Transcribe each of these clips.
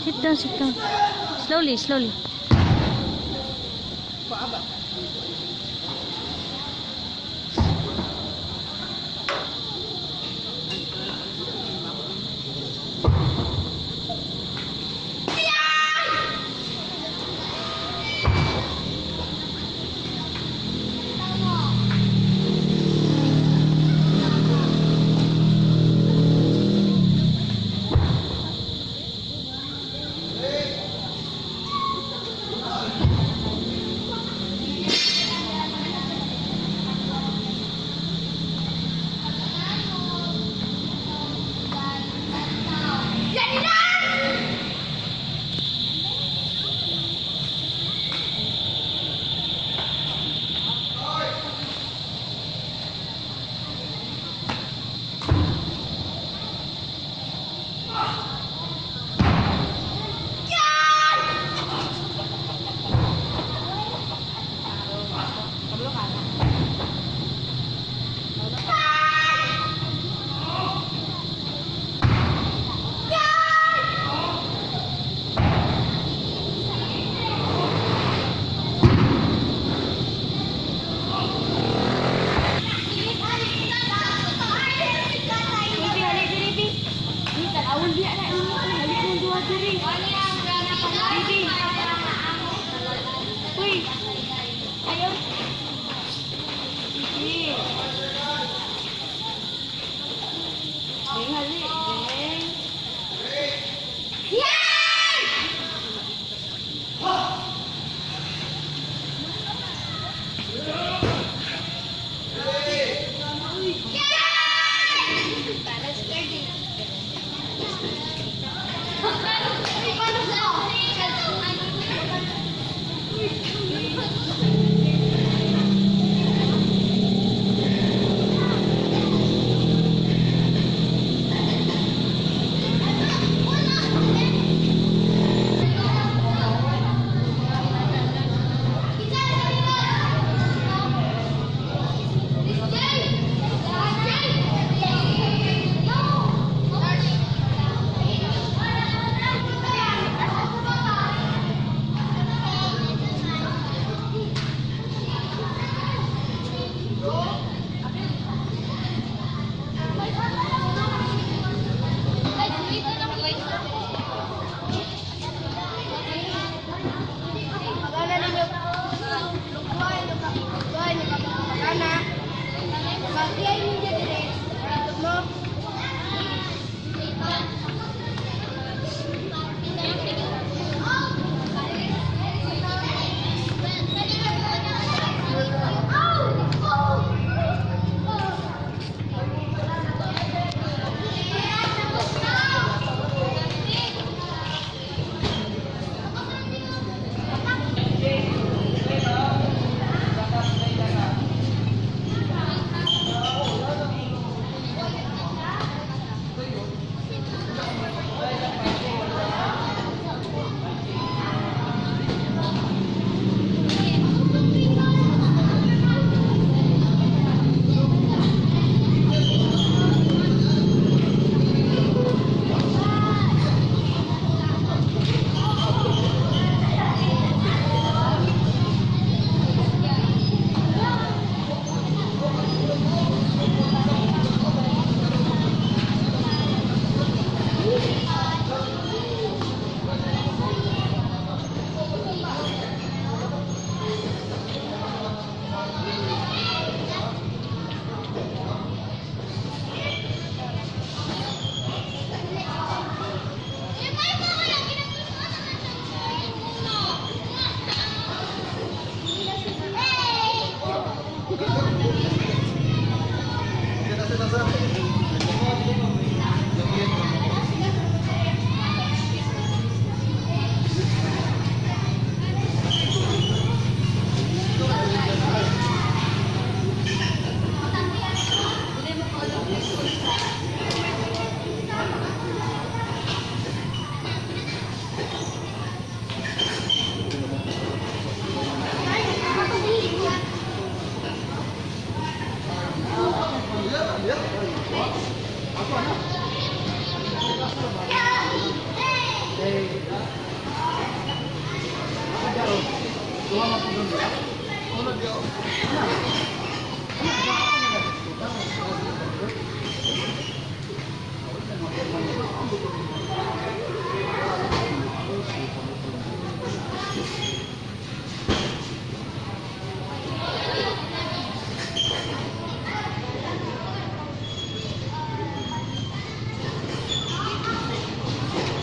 Sit down, sit down. Slowly, slowly.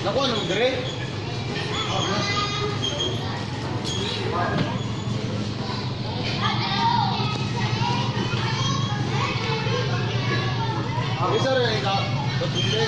Naku, anong dire? Isa rin ikaw. Tatlo.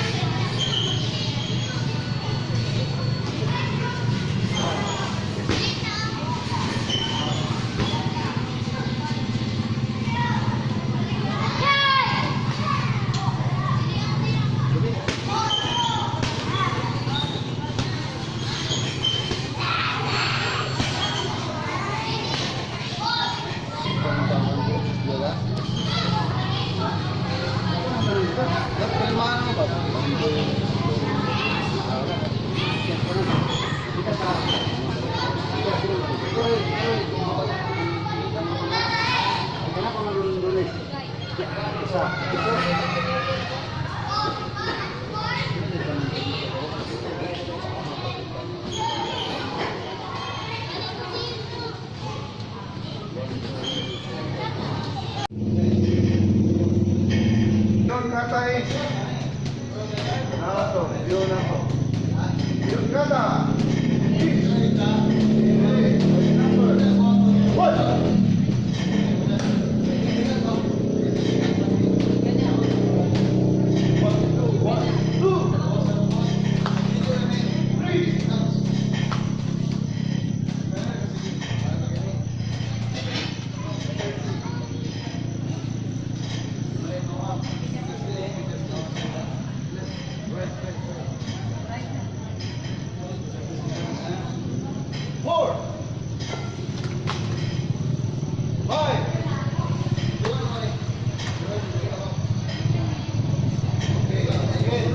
Doon katay. Nato, yun ako. Yun kata. Number one. One, two, one, two. Three. Four. Five. Okay, again.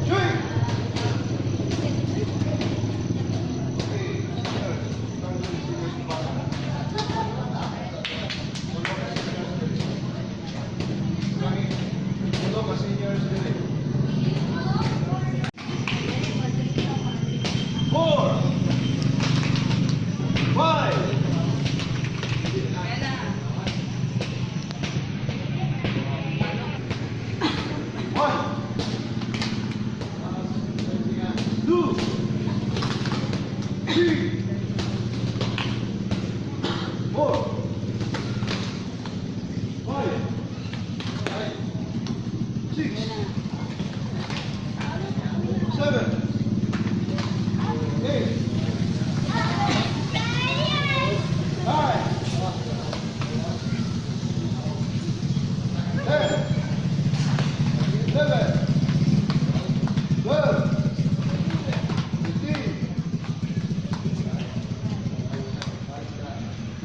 Three. Okay. Four. Five. One. Two. Three. Four. Five. Six. Seven. Eight. Nine. 10. 11. 12. 15.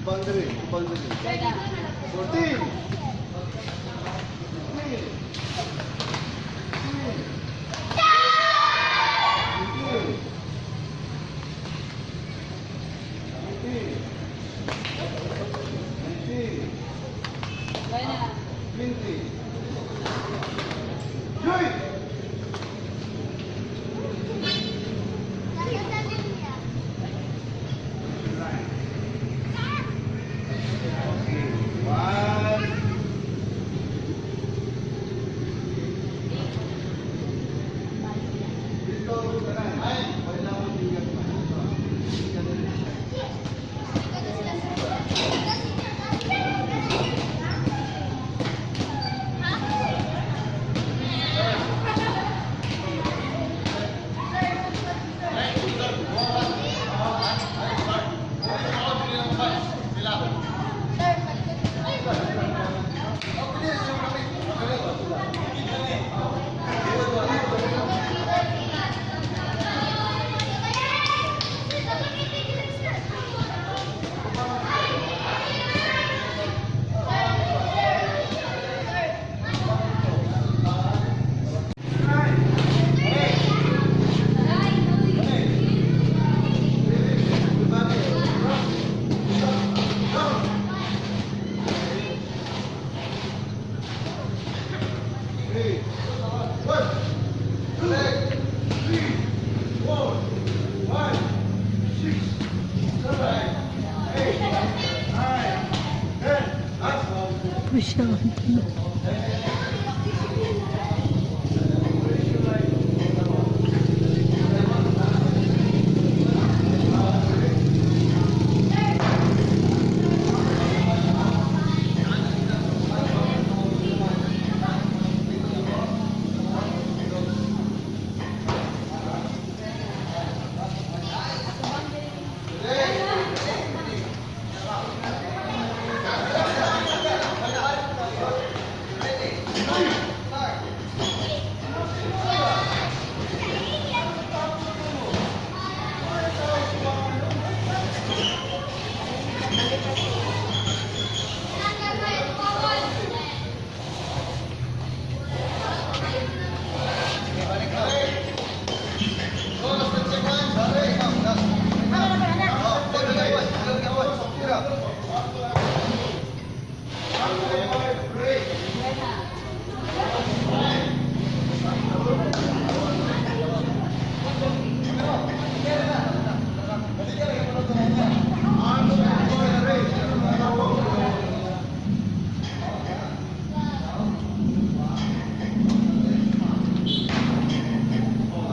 Boundary, boundary. 14. 15. 16. 17. 18. 20. Joy! Okay. One. Dito, tanan. Ay, wala akong bigat. Po siya.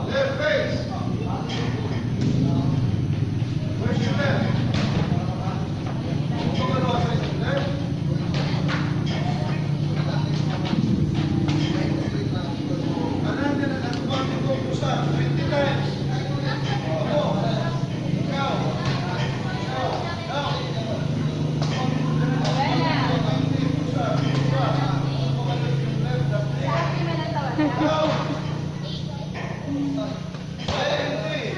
Left face. Where's your left? Left. Anan na natupag ko pusa 20 times. Ako. Ikaw. Ikaw. Ikaw. Pusa, pusa. Ikaw. 20.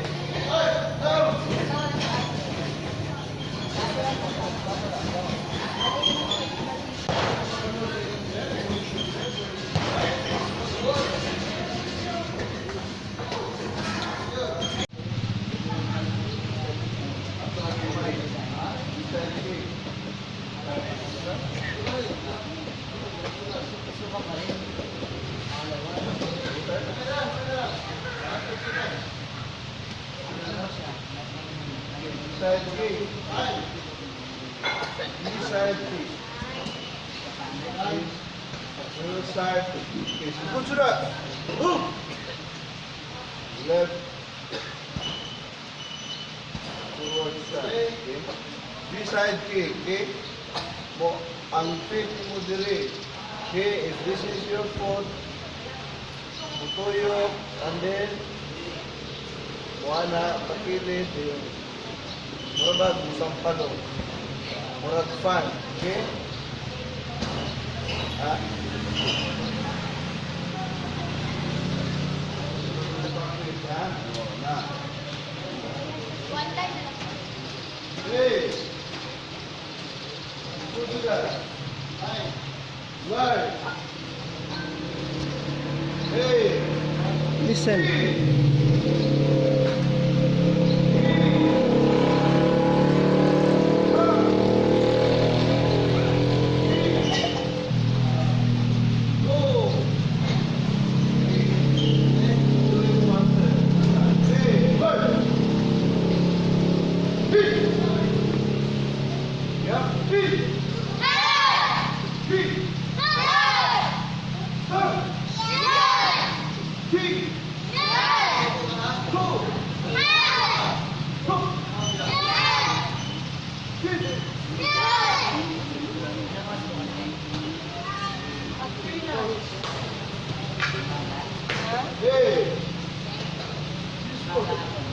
Ay, down. Side kick. Inside kick. Side kick. Good to that. Hook. Left. Towards side. Okay. Beside kick. Okay. Mo, ang feet mo diri. Okay, if this is your foot, mutuyok, and then, muana, pakilid, yun. Murag musampalo. Murag fan, okay? Ha? Ha? Oh, na. One time na lang. Three. Go to that. Right. Hey. Listen. Go. Three, one. Three. Yeah. Three. Three. Four. Three. Two. Two. Three. Hey.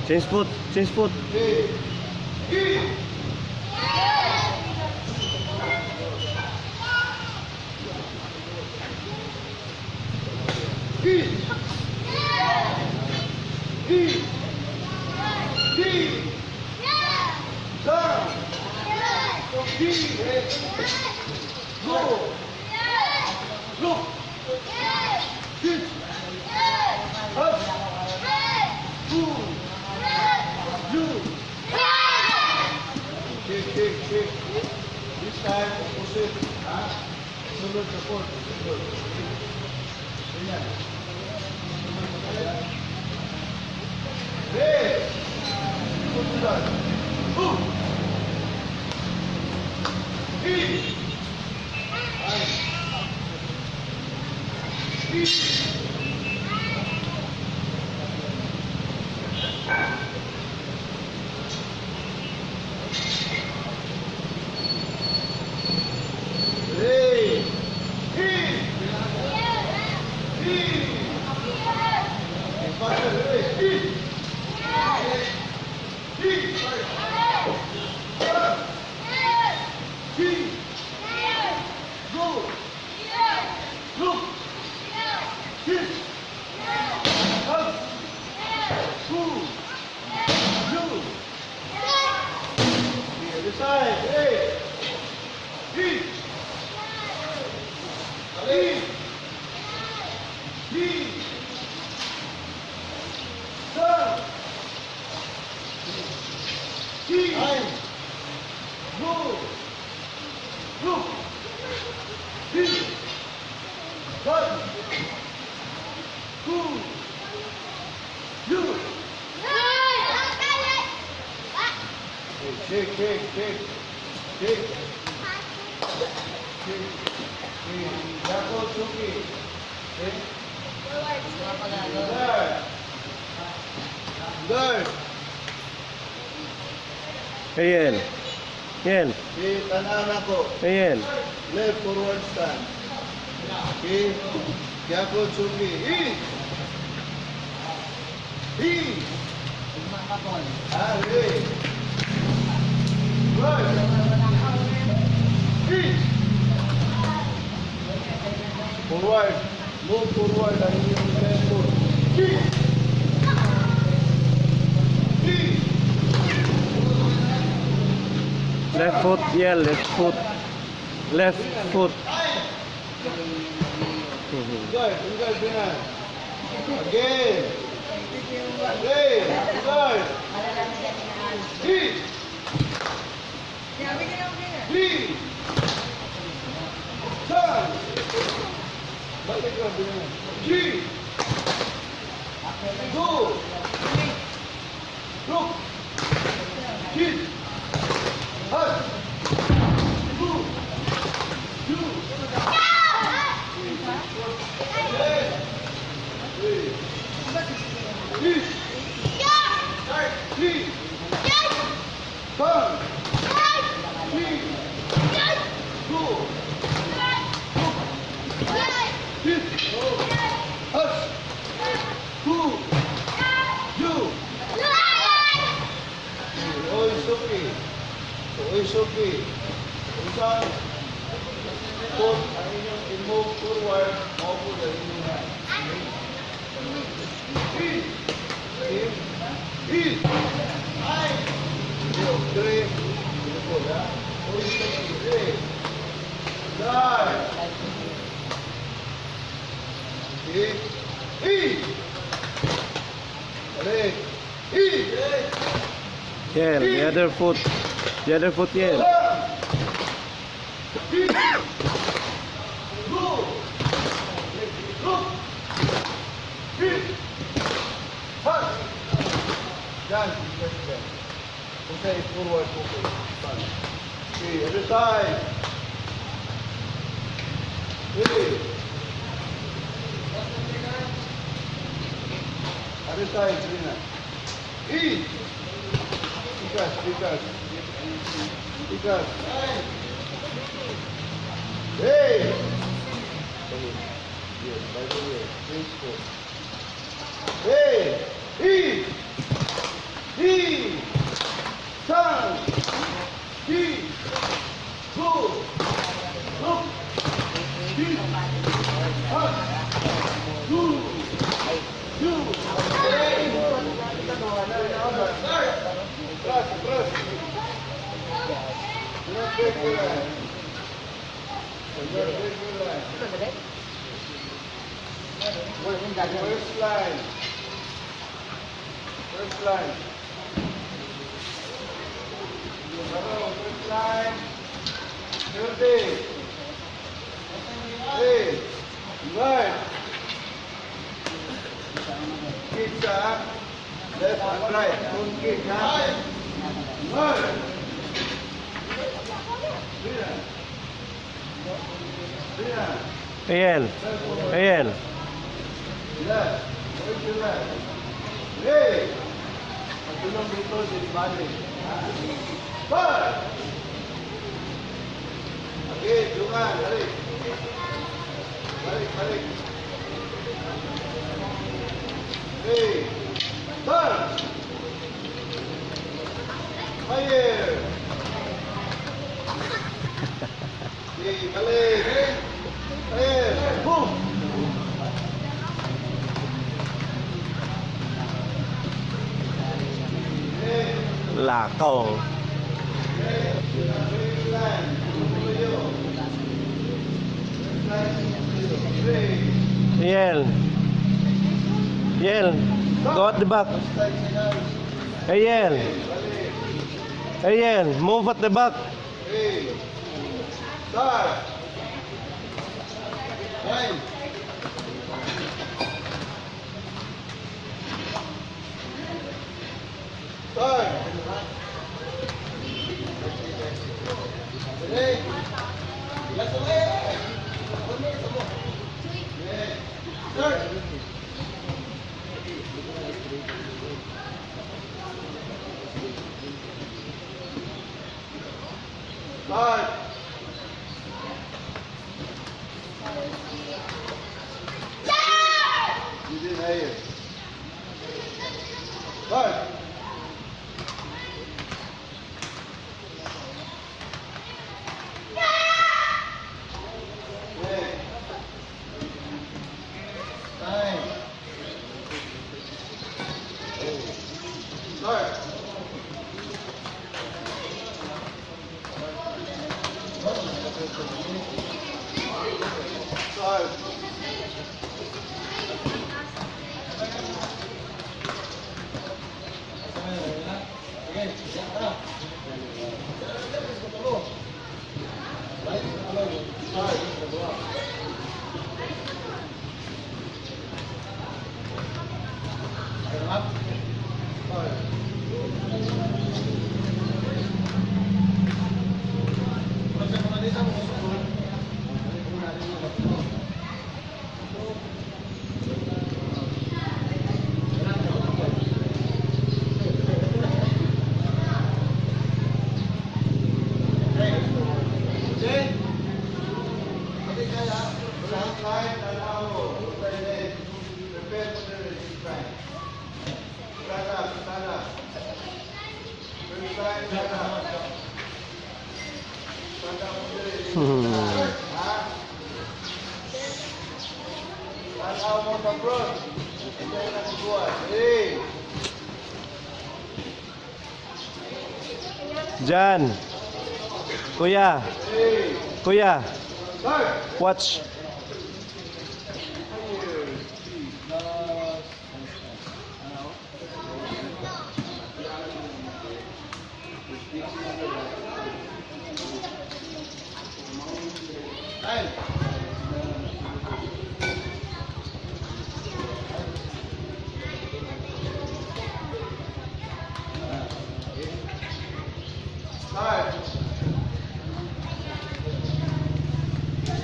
Change foot, change foot. Hey. Three. Three. Three. Three. Down. Three. Go. Look. Hit. Up. Two. You. Kick, kick, kick. This time, opposite. Ha? Sunod sa foot. Sunod. Ganyan. Sunod sa kaya. Hey! Sunod. Boom! Three! Ay. Three. Three. Three. Three. Faster, three. Three. One. Three. Go. Look. Hit. Up. Two. Two. The other side. Hey. Three. Three. Three. Seven. Three. Go. Look. Three. One. Two. Two. Shake, shake, shake. Shake. Shake. Shake. Yako, Suki. Okay? Guard. Guard. Ayan. Yan. Okay, tanaw na ko. Ayan. Left forward stand. Okay. Yako, Suki. I. I. Ah, ready. Guard. I. Forward. Move forward ang inyong left foot. I. I. Left foot. Yeah, left foot. Left foot. Guard, guard, guard. Again. Hey, guard. Three. Three. Turn. Balik ka, binan. Three. Go. Look. Hit. Hut. Two. Two. Three. Three. Three. Turn. Three. Two. Hit. Hut. Two. Two. Oy, Suki. Oy, Suki. Isang foot ang inyong i-move forward, mao po ang inyong hand. Three. Three. Three. Two, three. Ito po, ha? Oy, Suki. Three. Nine. Three. Three. Balik. Three. Yan. The other foot. The other foot, yan. Three. Go. Look. Hit. Hut. Yan, yan, yan. Okay, forward, okay. Stand. Okay, other side. Three. Other side, Rina. E. Tikas, tikas. Tikas. Hey! Yes, by the way, please go. Hey! E! E! San! E! Go! Look! E! Hut! Two! Two! Hey! Press, press. Do not break the line. Do not break the line. First line. First line. Laro, first line. 30. Three. Right. Kick sa left and right. Don't kick, ha? Right. Three. Three. Ayan. Ayan. Left. Where's your left? Hey! Pagdulong dito, si Bali. Start! Okay, dungan, balik. Balik, balik. Hey! Start! Fire! Okay, balik. Fire! Boom! Lakaw. Yel. Yel. Go at the back. Hey, Yel. Hey, Yel. Move at the back. Hey! Start! Nine! Start! Ready? Last away! 1 minute mo. Start! Start! You didn't hear. Start! Okay. Time. Start. Start. Okay? Front line, tanaw, alternate. Prepare for the next time. Stand up, stand up. First time, stand up. Stand up for the Ha? Tanaw mo sa front. Ito yung nakukuha. Hey! Jan. Kuya. Hey! Kuya. Start! Watch. Time. Start.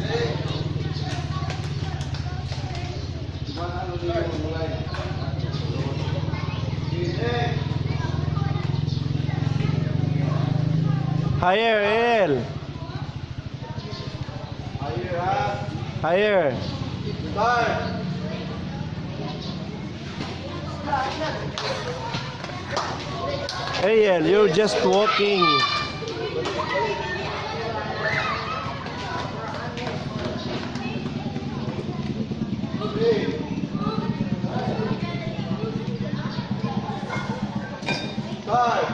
Hey. Ano dito yung line? Okay. Higher, El. Higher, ha? Higher. Start. Hey, El, you're just walking. Three. Start.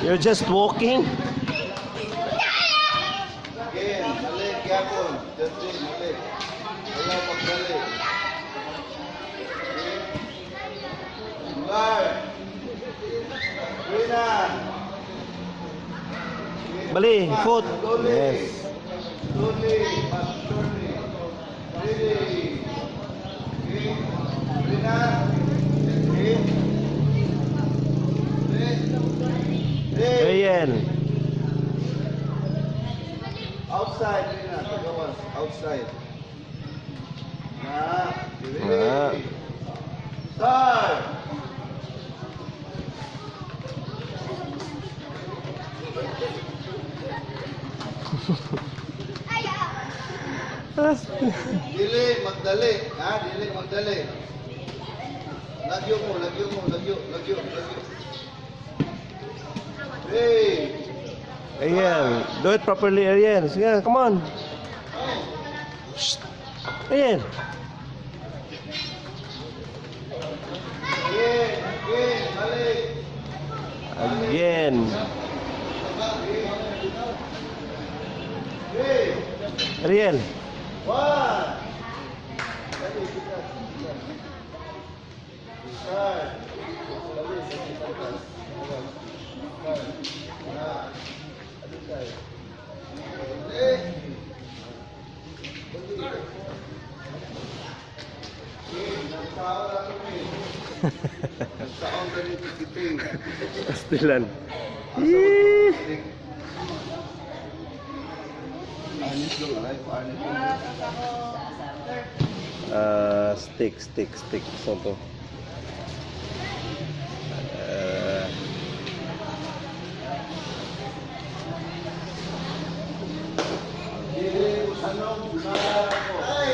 You're just walking? Again, balik, yapon. Justin, balik. Ayaw pagbalik. Okay. Guard. Rina. Okay. Bali, foot. Slowly. Yes. Slowly, but surely. Ready. Okay. Rina. Okay. Ready. Ready. Hey, El. Outside, Rina. Pagawas. Outside. Ah, Ah. ready. Start. Ay, ah. Dili magdali, ha? Dili magdali. Lagyo mo, lagyo mo, lagyo, lagyo, lagyo. Hey! Ariel, do it properly, Ariel. Sige, come on. Shh. Ariel. Again, again, balik. Again. Hey! Ariel. One! Dali, bigas, bigas. Start. Dali, dali, bigas. Start. Na. Ano tayo? Balik. Balik. Okay, nagtao na kami. Nagtaon ka ni Tikiting. Pastilan. Yee! Anis lang, aray. Anis lang. Ah, stick, stick, stick. So to. Ah, Dili, usanong, gunara ko. Ay!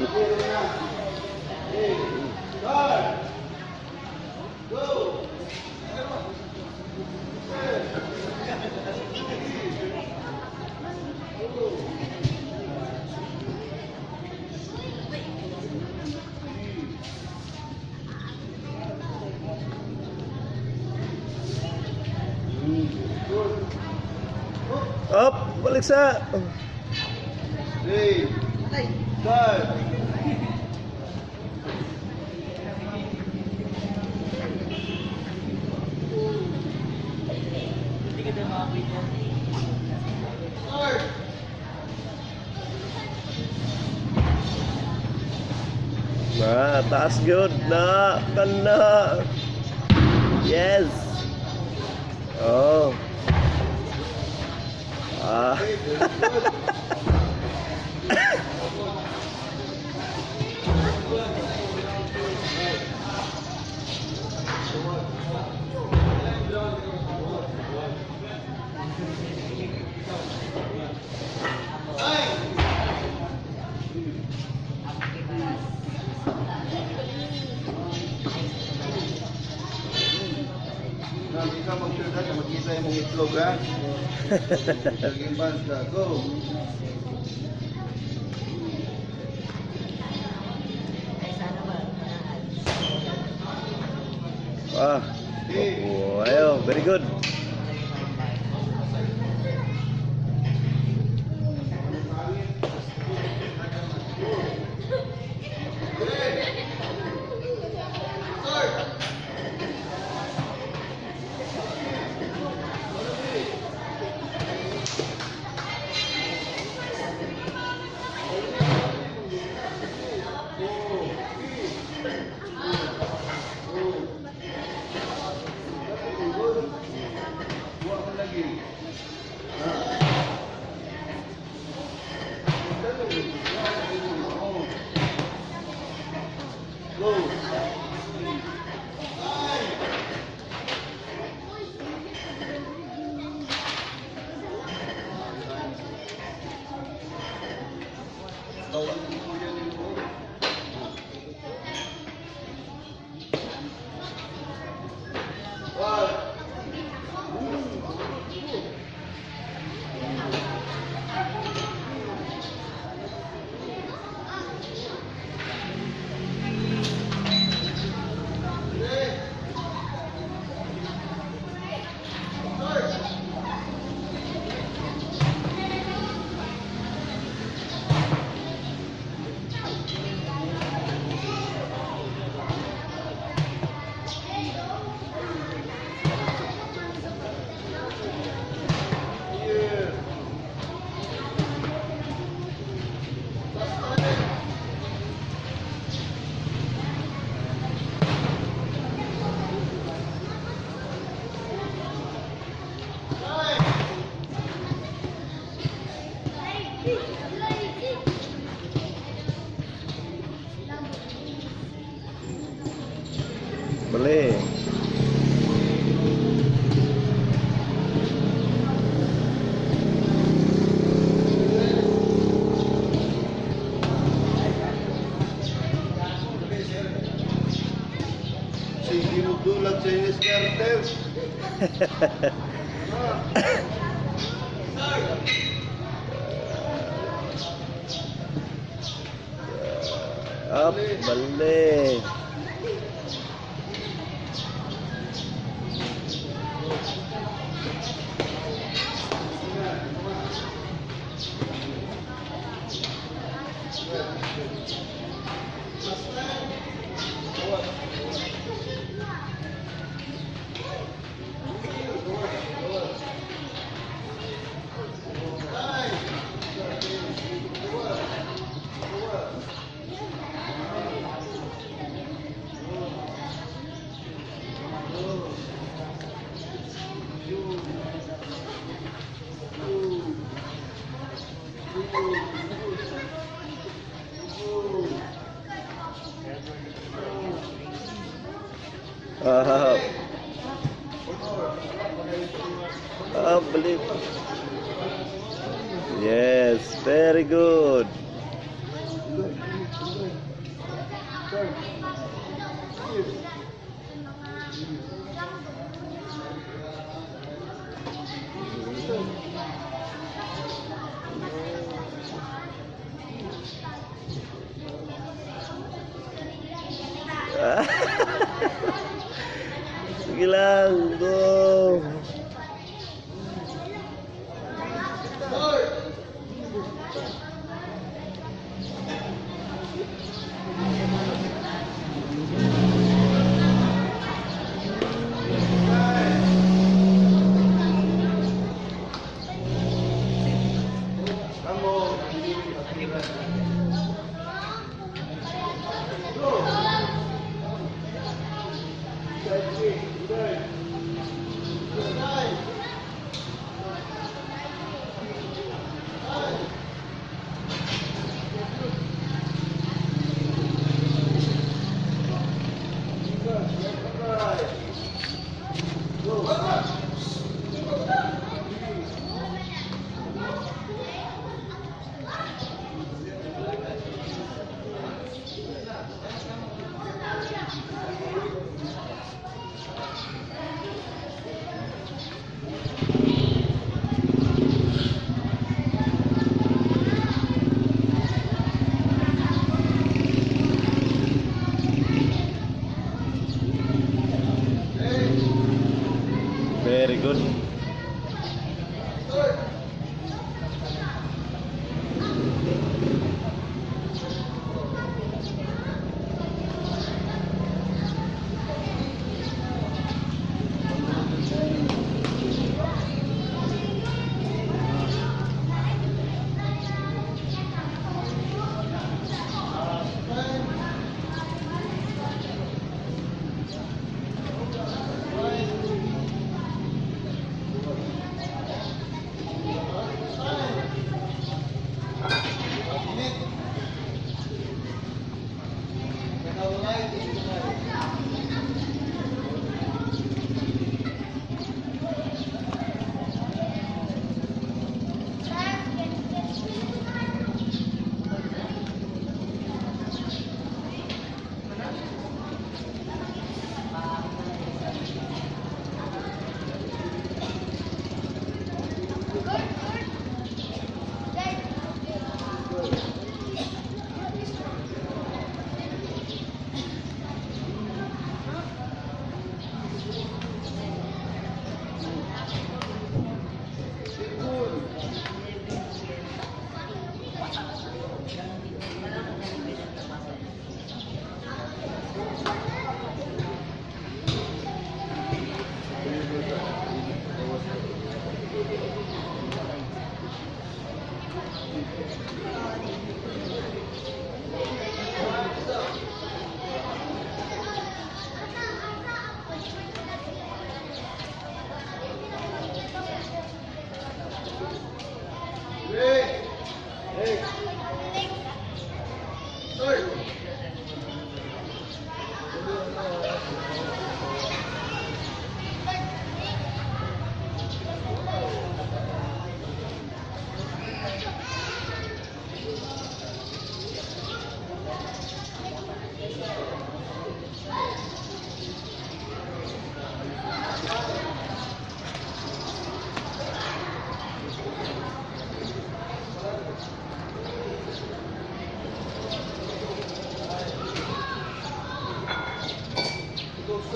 Dili na. Hey, start! Go! Up, balik sa. Three, start! Start! Na, taas gyud na, kana. Yes. Oh. Ah. Okay, very good. Nang ikaw mag-sure ka, makita yung mong itlog, ha? Naging basta. Go! Ah. Oh, ayo, very good. Balik. Sige mo dulag sa Ines Carter. Up, balik. Up. Up, balik. Yes, very good. Sige lang, go. Kamu, Go. Side kick, side. Side. Right. Go. Very good.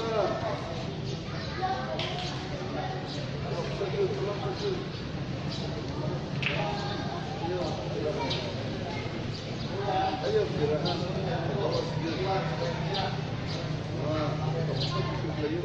Tulak sa. Tulak sa yun, tulak sa yun. Ayun, tulak. Ayun, girahan. Gawas yun. Ah, tapos na yung layo.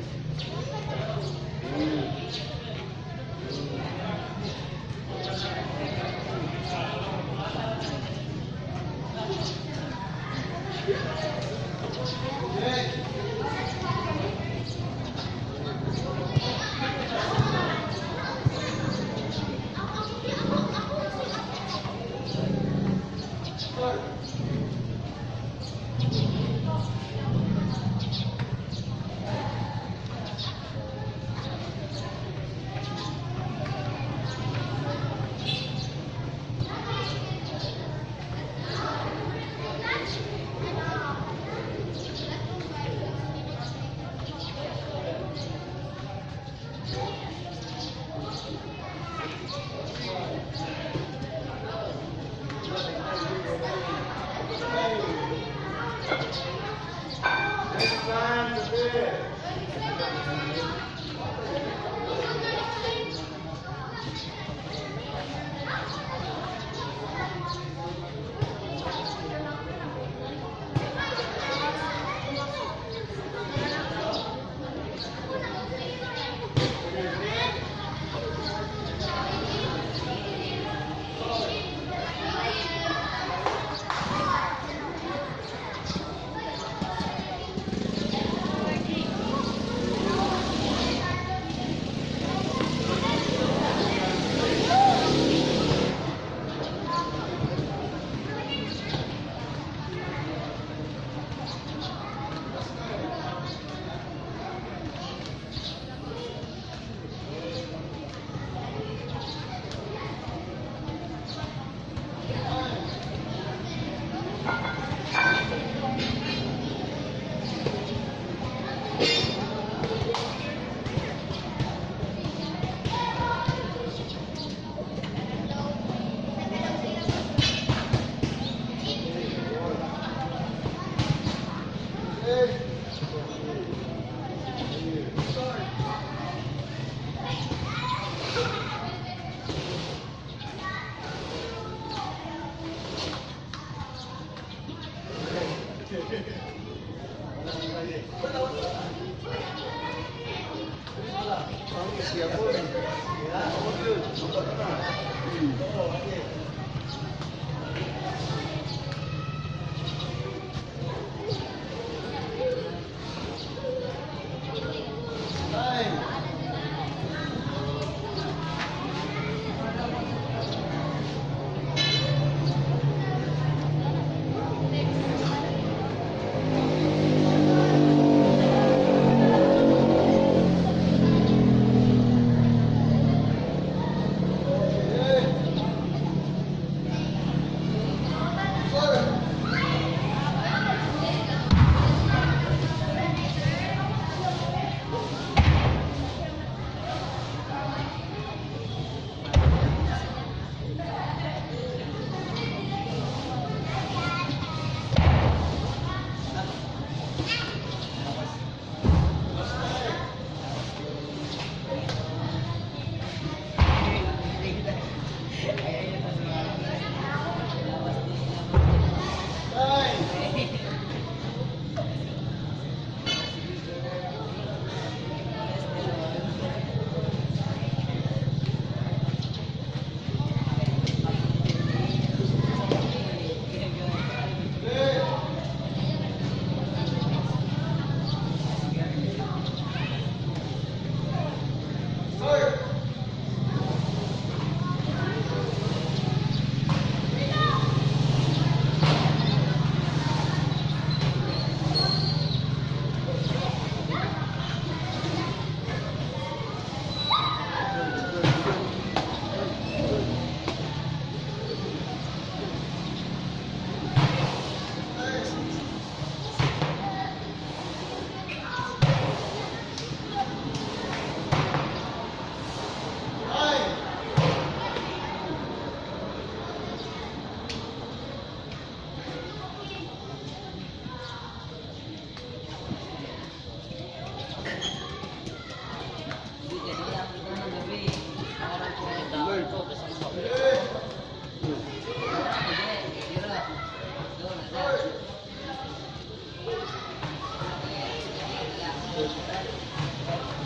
Next time, prepare. Siya po. Ako yun. Sukat na. Time.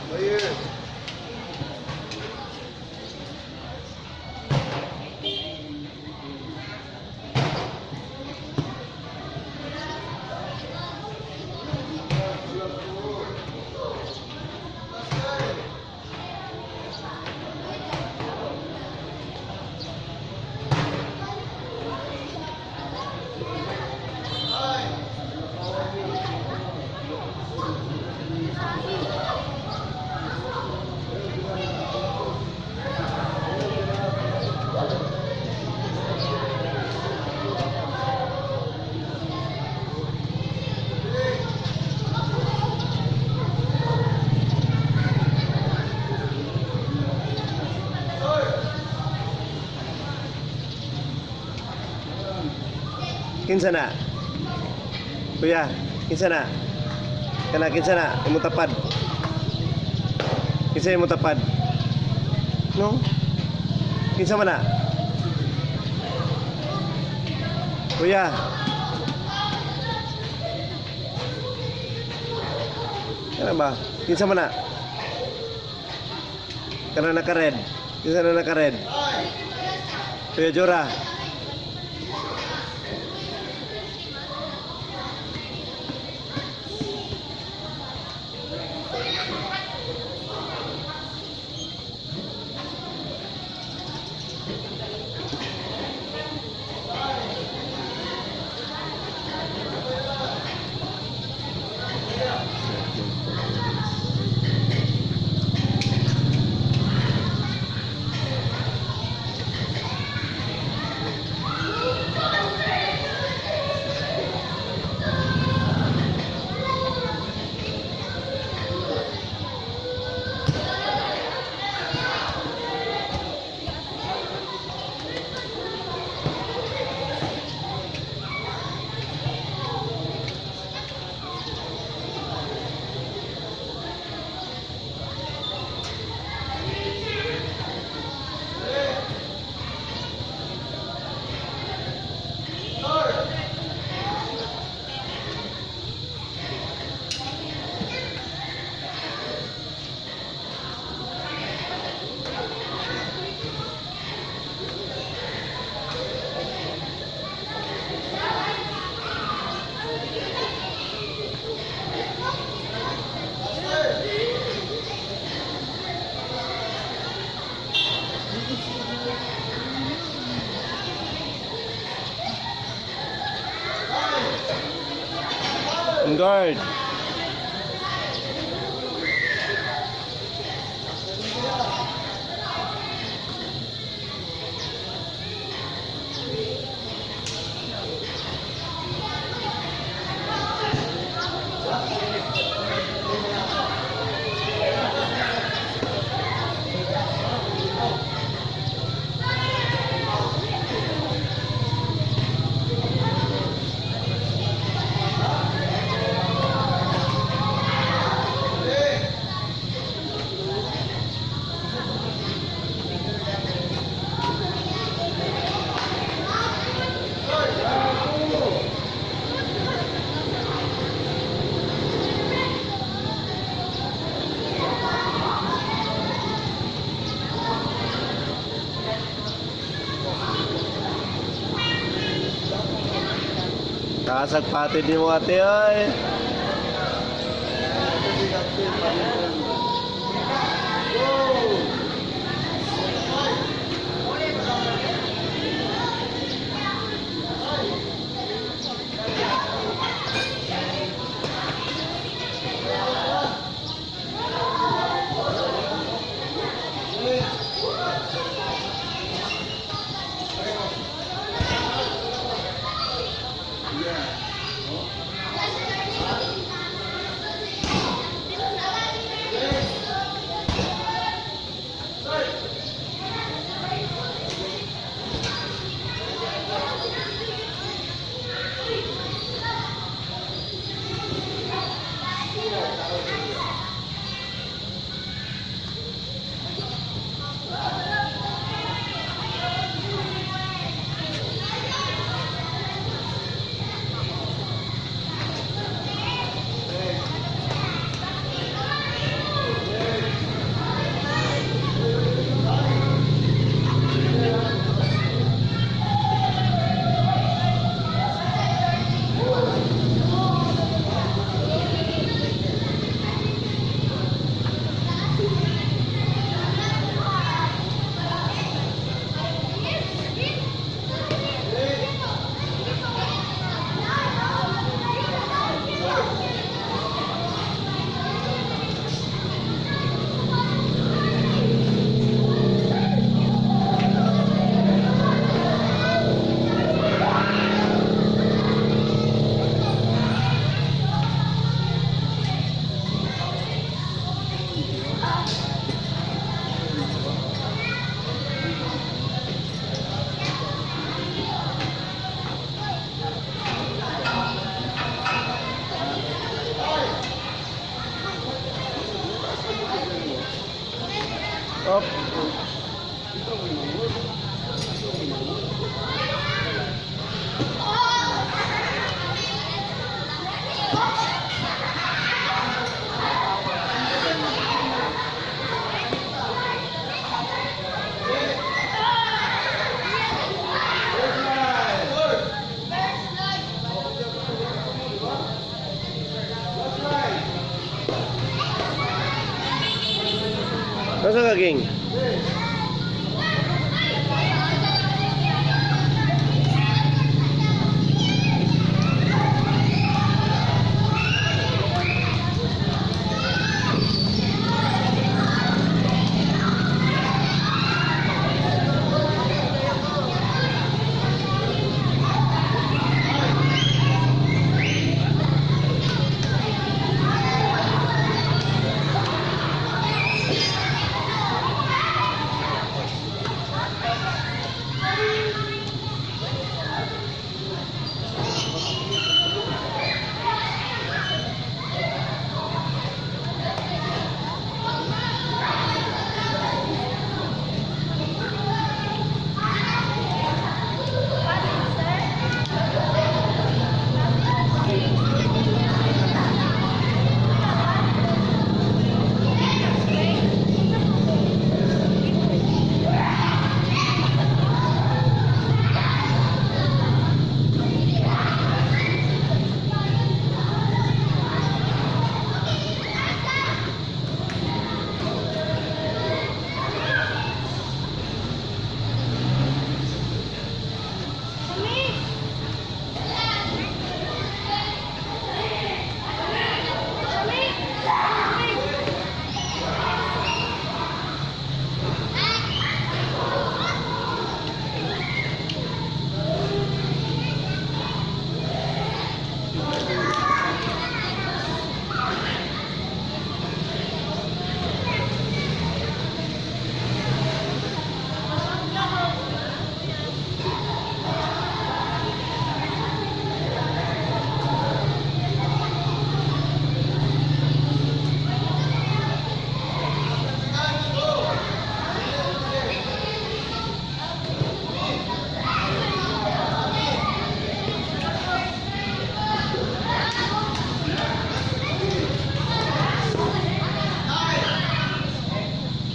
Player. Kinsa na? Kuya, kinsa na? Kana kinsa na? Imong tapad. Kinsa imong tapad? No? Kinsa man na? Kuya. Kana ba? Kinsa man na? Kana naka-red. Kinsa na naka-red? Kuya Jora. On guard. Taas ang patid ni mo ate oy. Go! Up. Nasa ka, Ging?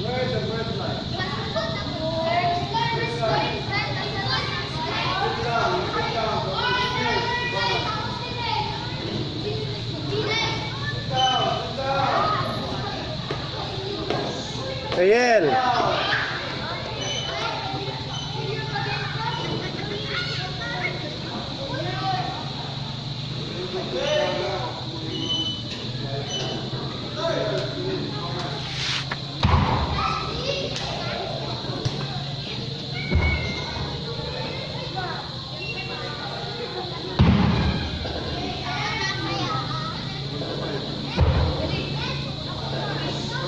Where is the first line? Sit down, sit down. Sit down, sit down. Ariel!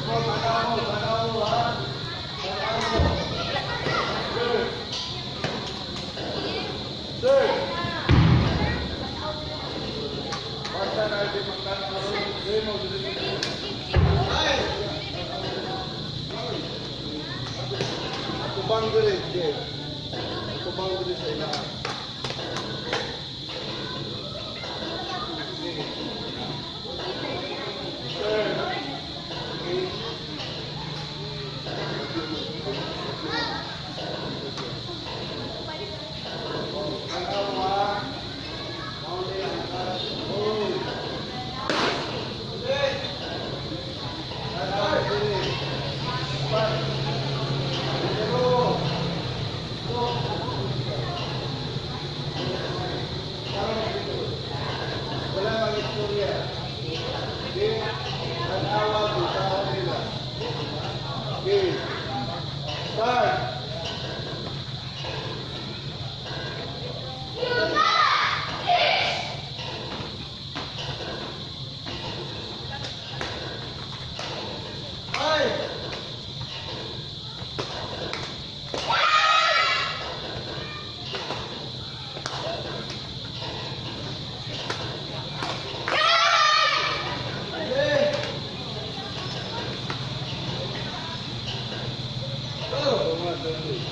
Tanaw mo, tanaw mo, ha? Tanaw mo. Sir. Sir. Basta na hindi magtanaw. Hindi mo, hindi mo. Tubang diri, Jay. Tubang diri sa ilahan. Okay. Sir. Okay. Tanaw, ha? Mauli ang aras. Oy. Tanaw, diri. Pat. Pero, wala kang istorya. Okay? Tanawa, tao nila. Okay. Start! Ay! Advantage.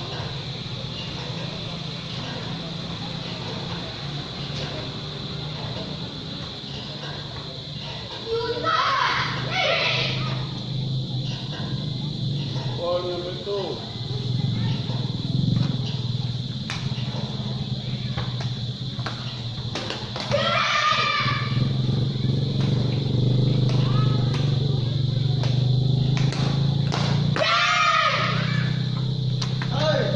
Ball number 2. Okay.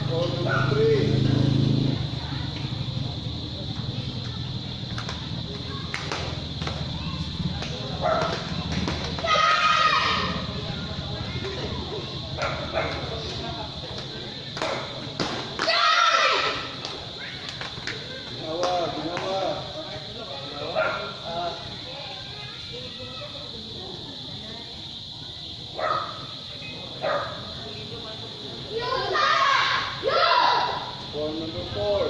Ball number 3. Ginawa, ginawa. Ball number 4.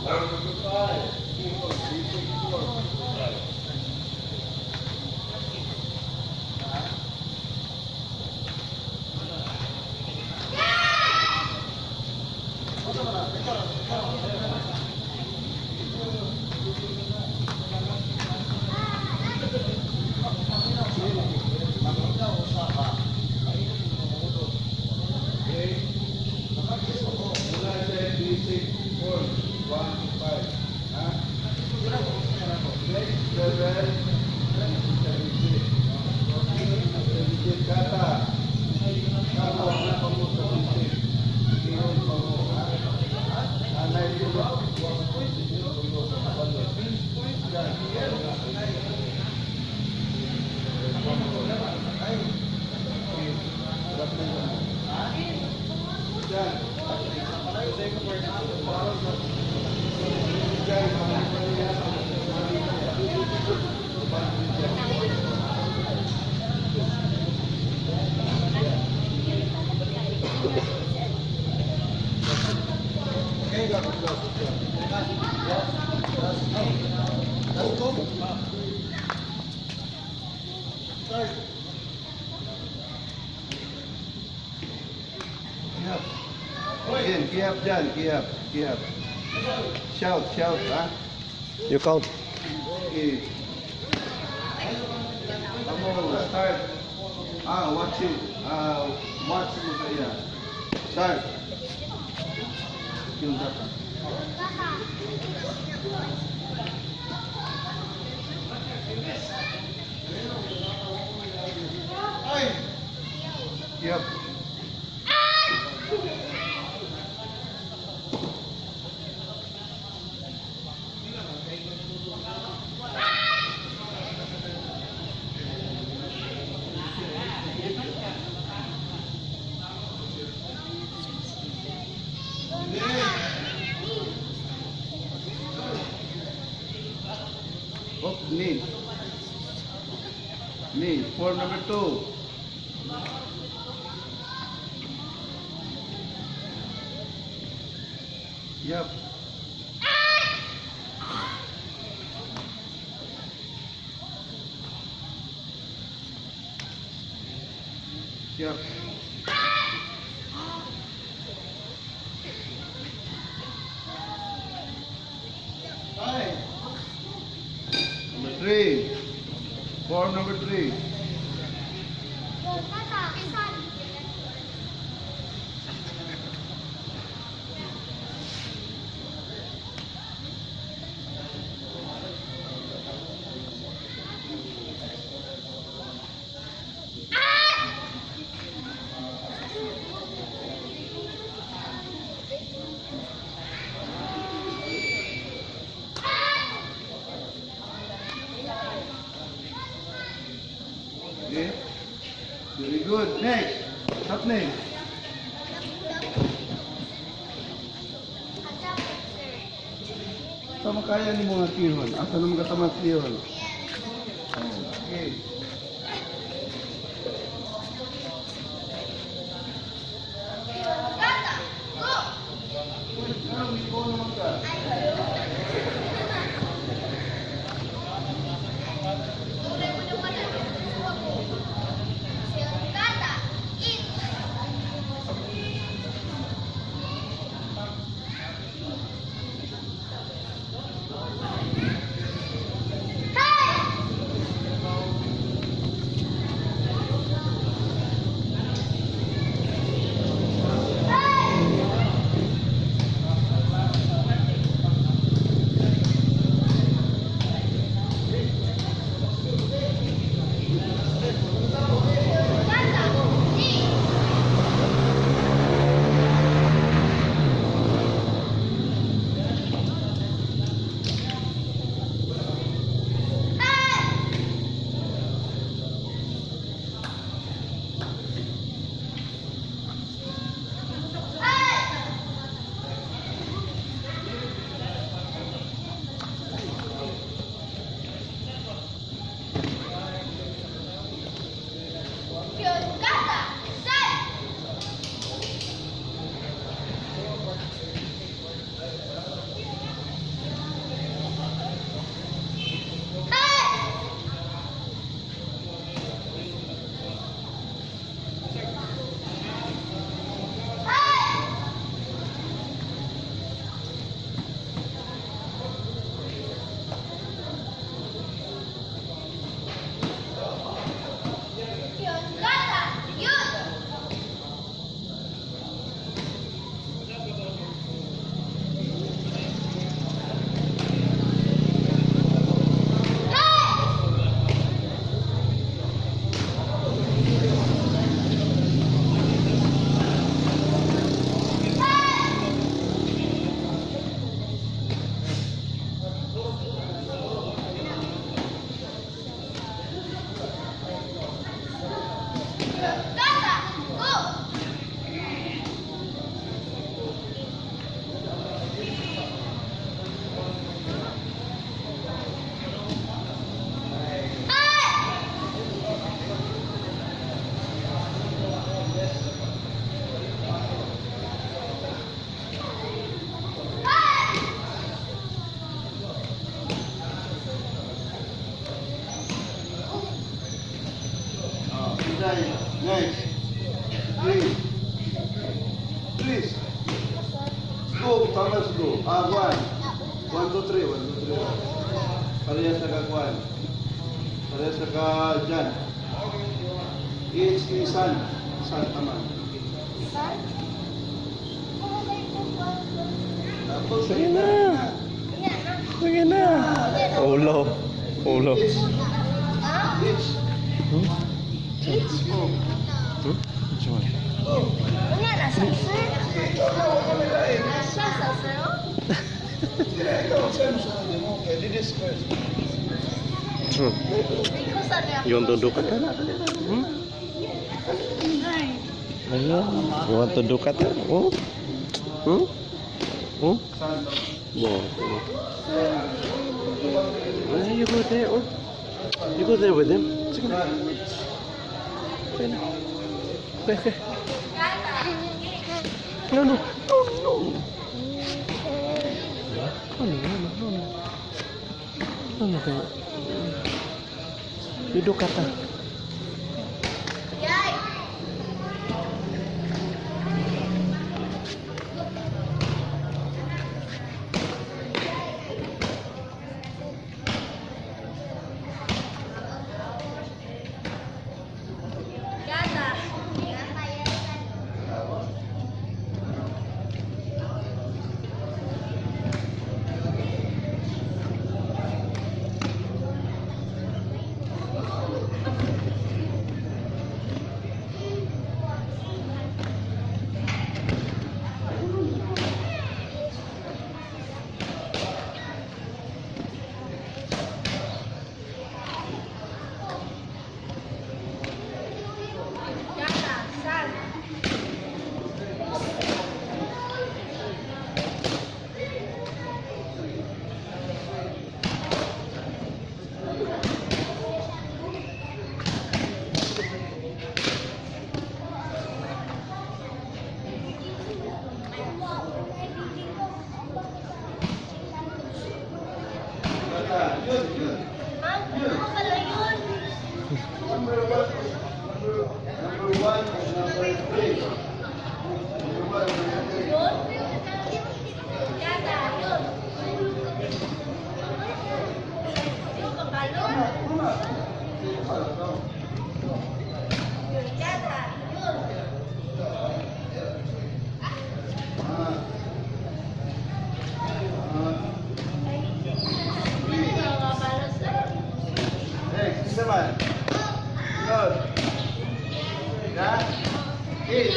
Ball number 5. Four, basic four. Okay. Muna sa basic form, 1 to 5. Ha? Next level, intermediate. Intermediate kata. Kamo, na pa mo sa basic. Ingon pa mo, ha? Anay ko ba? Yan. Okay, go, go, go. Let's go. Start. Kihap. Again, kihap dyan, kihap, kihap. Shout, shout, ha? You count. Okay. Come on, start. Ah, watch it. Ah, watch mo sa iya. Start. Yung data. Ay! Yep. Oh, knee. Knee. Form number 2. Yep. Yep. Five. Number 3. Form number 3. Tata, isan. good. Next. Top name. Tama kaya ni mga tihon. Asa na mga tama tihon? Okay. Kata! Go! Ano, ikaw naman ka? Kata! Eat! Hey! Hey! Kata! Eat! Hey! Hey! Kata! Set! Hey! Hey! Kata! Yun! Hey! Kata! Go! Hey! Hey! Oh, next. Please. Please. Go, Thomas, go. Ah, one. One, two, three. One, two, three. Pareha sa kagwan. Pareha sa ka dyan. It's ni San. San taman. Tapos, Sige na. Sige na. Ulo. Ulo. It's. It's. Hmm? It's. Oh. Hmm? Which one? Oh. Sige, ikaw na. Huwag kami lain. Sige, ikaw. Saan mo sa kanya mo? Okay, ladies first. True. You want to do kata? Hmm? Ayun. You want to do kata? Hmm? Hmm? Hmm? San taman. No. Ay, you go there, oh. You go there with him. Sige na. Okay na. Okay, okay. No, no. No, no. No, no, no, no, no. No, no, kayo. You do kata. Yay! Kata! 1 and number 3. Number 1 and number 3. Yun. Gata, yun. Yung kabalon. Gata, yun. Yung kabalon sa. Next, isa man. Good. Na? Eight.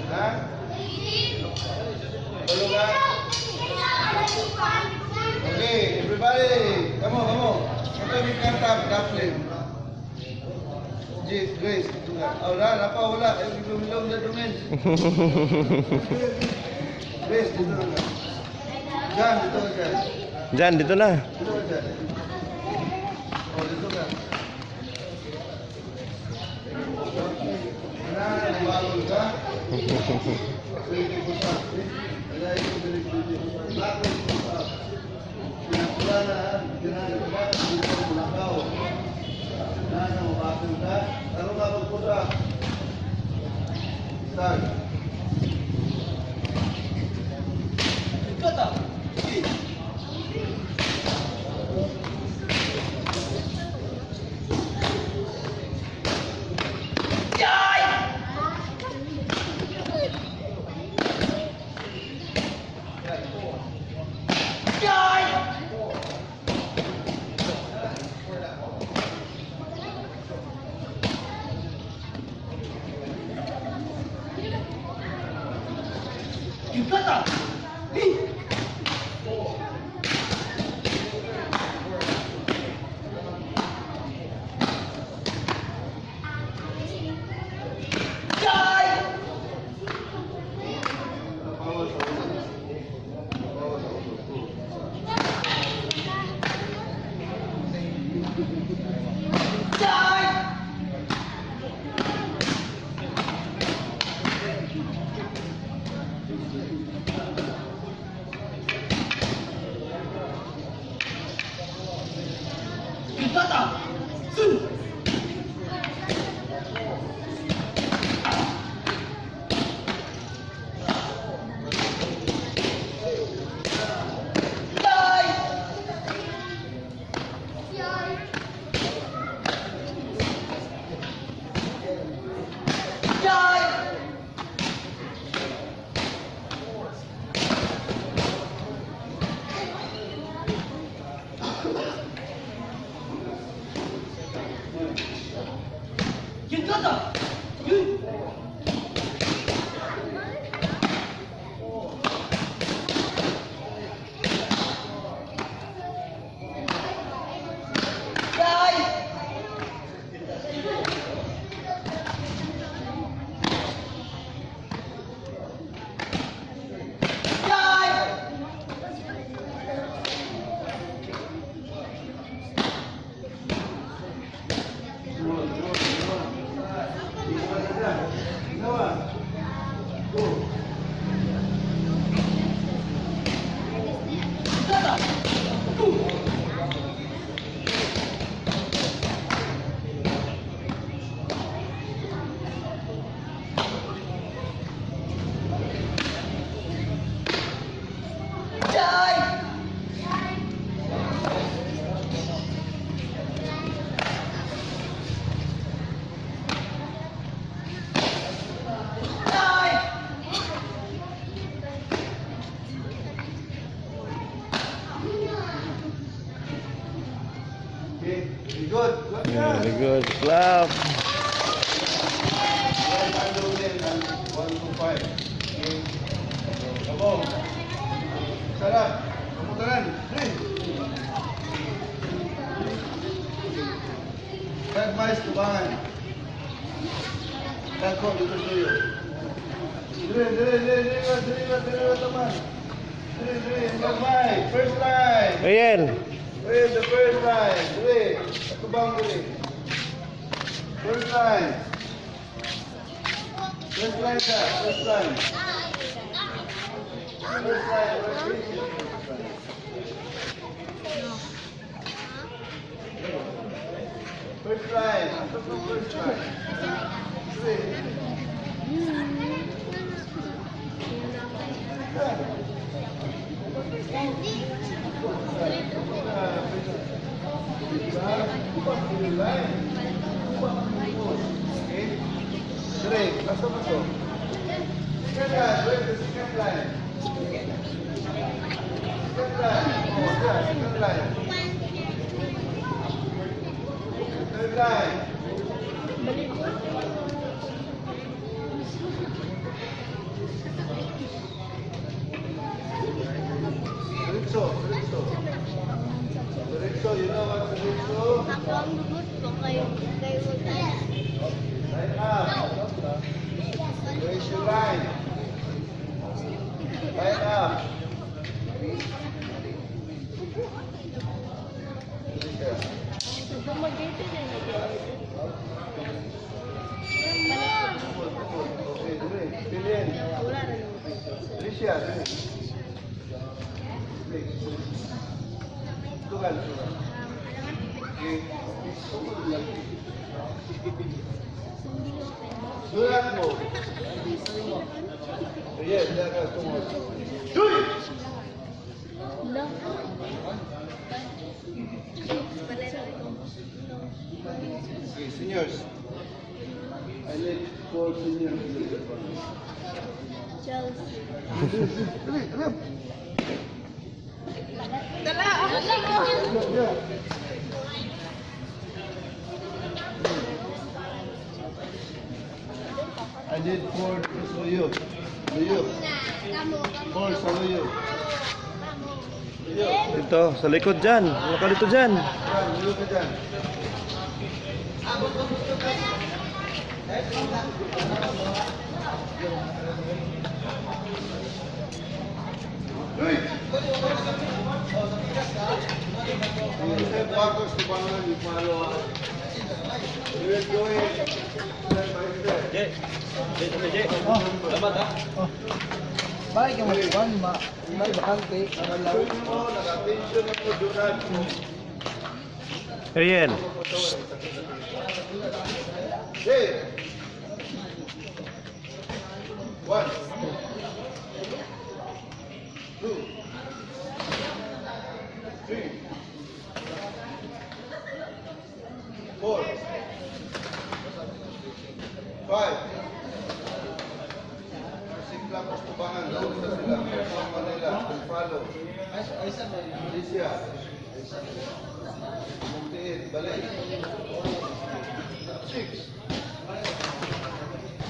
Na? Tulog ka? Okay, everybody. Come on, come on. Ito yung kanta, Dublin. Jeez, Grace. Ito nga. Oh, wala, napa, wala. Eh, lumilong na dumin. Grace, dito na nga. Jan, dito ka dyan. Jan, dito na. Dito ka dyan. Oh, dito ka. Na, nabagol ka? Pwede ko sa Wala yung dili-dili. Bakit ko sa Pinapula na, ginagawa ka, dito ko mulakaw. Na, namabagol ka? Ano ka magpusa? Start. Bawas sa ulo. Bawas sa ulo. Ginawa. Go. Okay, very good. Good na. Very good. Clap. Right hand roll and 1, 2, 5. Okay. Kabo. Sarap. Kamutaran. Three. Tagmais tubangan. Tagko dito sa iyo. Dire, dire, dire, dire, dire, dire, taman. Dire, dire, tagmay. First line. Ariel. Wait, the first line. Dire. Tubang dire. First line. First line ka. First line. First line. First line. First line. First line. Asa mo to? Second line, where's the second line? Second line. Oh, yeah, second line. Third line. Diretso, diretso. Diretso, you know what diretso? Ako ang dugot ko kayo. Kayo mag Line up. Raise your line. Line up. Yeah. Dumagito na na. Okay, dali. Pilin. Wala na. Alicia, dali. Dali. Tugal, tugal. Okay. Tungod lang. Sulat mo. Yes, dagas tungod. Tuy! Wala. Okay, seniors. I need four seniors. Chelsea. Dali, dali. Dala! Yeah. I need four sa iyo. Luyo. Four sa luyo. Luyo. Dito, sa likod dyan. Wala ka dito dyan. Yan, luyo ka dyan. Uy! You step backwards to bangan, you follow up. You will go in step by step. Bakit ka mag-iwan? Ma may bakante. Tuloy mo, naka-attention mo, do not move. Ariel. Hey! One. Two. Three. Four. Five. Sigla Pastubangan, doon sa sila. Sa Manila, follow. Alicia. Muntiin, balik. Six.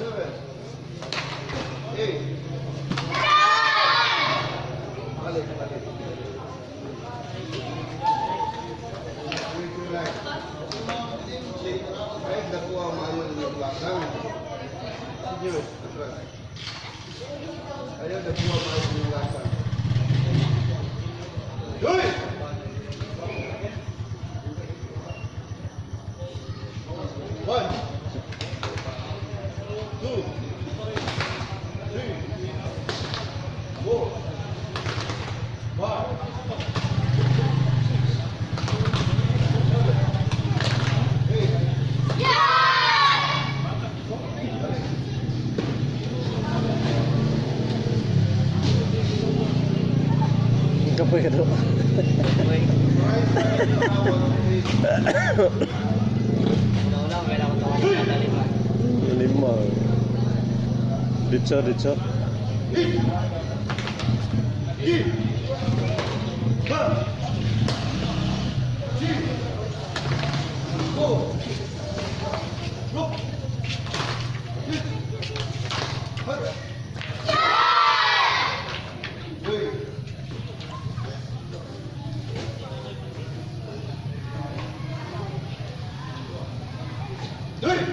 Seven. Eight. Balik, balik. Three, two, nine. Kahit nakuha maayo ng lakang. Seniors, atras. Ayaw nakuha maayo ng lakang. Uy! One. Two. Three. Four. Five. Six. Seven. Eight. Balik. Kapoy ka daw. Right side, one, eight. Lima. Dito, dito. Eight. One. Two. Four. Look. Six. Seven. Wait. Three.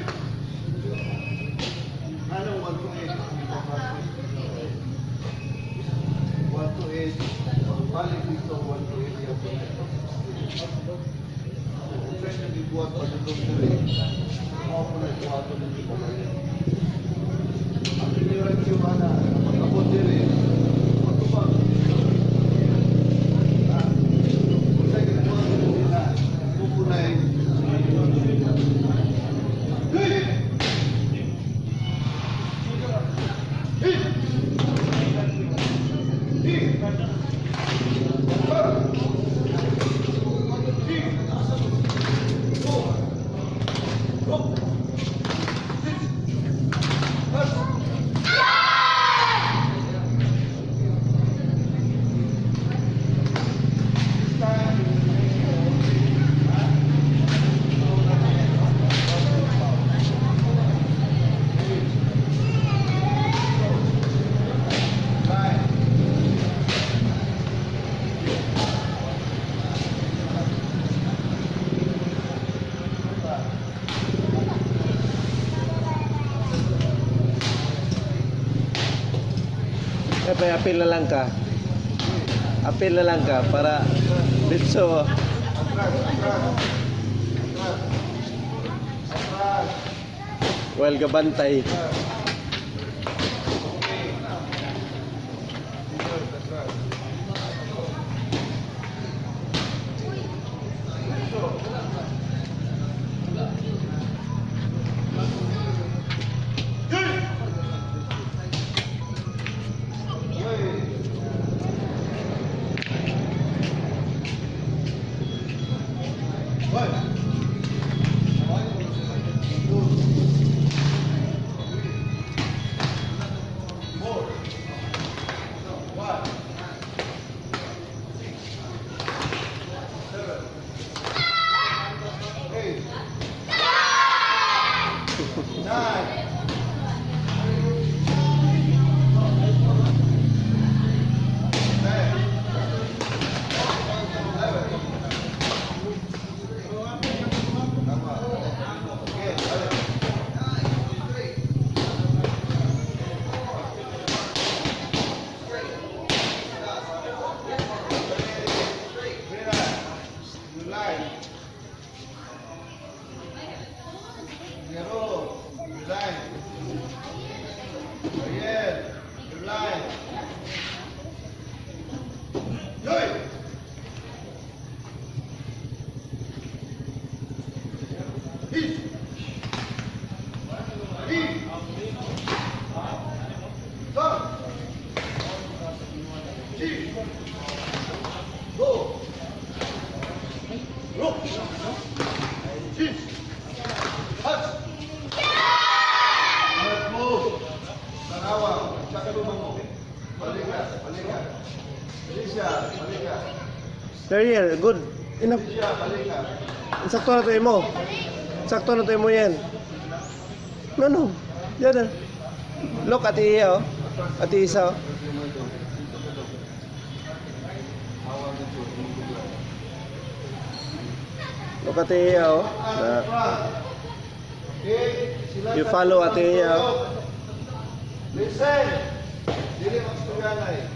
Anong 1 to 8? 1 to 8. Balik dito, 1 to 8 yan. Kung saan yung ibuhat, padulong. Eh, pa apil na lang ka. Apil na lang ka para dito. Atras, atras. Atras. Atras. Well, gabantay. Okay. Dito, atras. Hoy! Hoy! Two, three, four, five, six, seven, eight, nine. 10, 11. Tama. Okay, balik. Mira, July. Nero, July. Ariel, July. Yoy! His! His! Stop! Chi! Go! Rock! Chi! Hut! Let's move! Tanawa, tsaka lumango. Balikat, balikat. Alicia, balikat. Ariel, good. Enough. Alicia, balikat. Sakto na to imo. Sakto na to imo yan. No, no. Yan na. Look, ati iya, oh. Ati isa, oh. Look, ati iya, oh. Na, Okay, sila You follow Ate Iya. Listen! Dili magsuganay.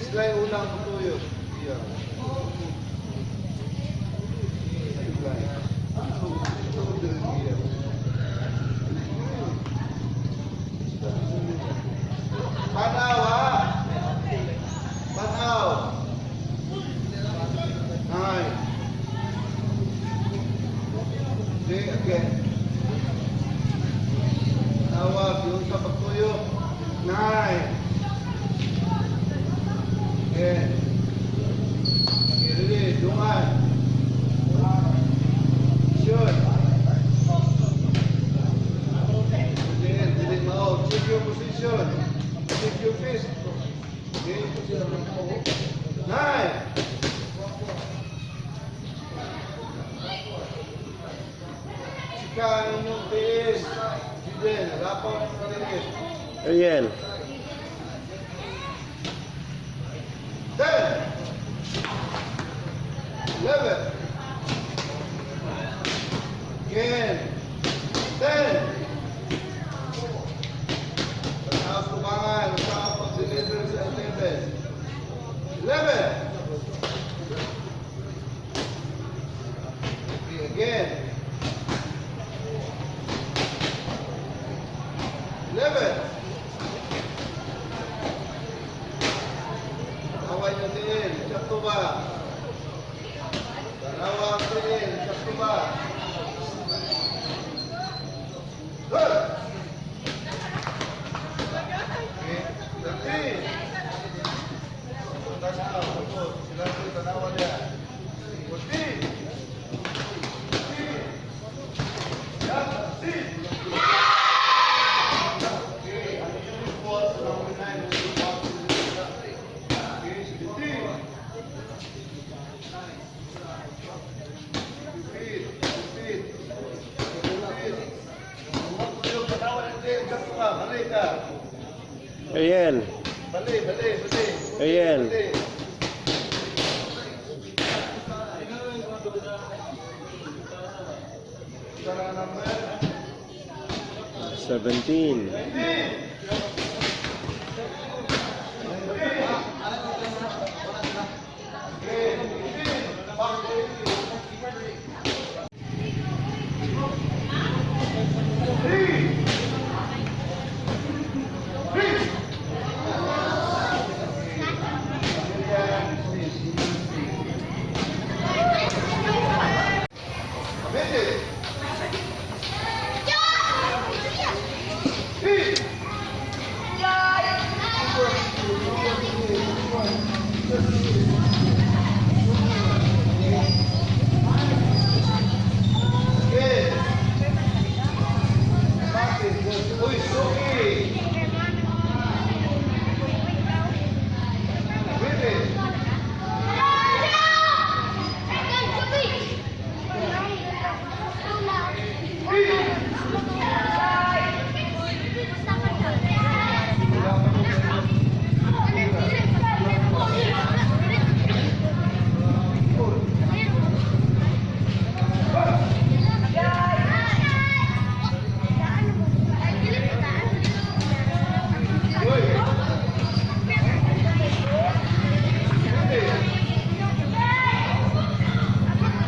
Sila yung unang tutuyo. Iya. Panaw ha! Panaw! 9. Okay, again. Tawag yung sa pagtuyo. 9. 10. Okay, ready? Dungan. Shoot. Then, dili mao. Check your position. Check your fist. Okay. 9. Sika ang inyong tiis. Jiden, rapaw ng tiis. Ariel. 10, 11, again, 10. Pagkaos tubangan, sa pag-deliver sa 11. 11. Okay, again. 11. Tawag niyo tiin, sakto ba? Tanawa ang tiin, sakto ba? Good! Okay, 13. Taas na, tapos. Sila po, tanawa niya. 14. 15. Yan, 16. Okay, ang uniform, number 9, okay, 17. Repeat, repeat, repeat. Balik ka. Ariel. Balik, balik, balik. Ariel. Balik. Tara number 17. 19. Three. Three. Ready. Three. Again. Bakit? Uy, suki! Ready. Uy! Ready. Hit!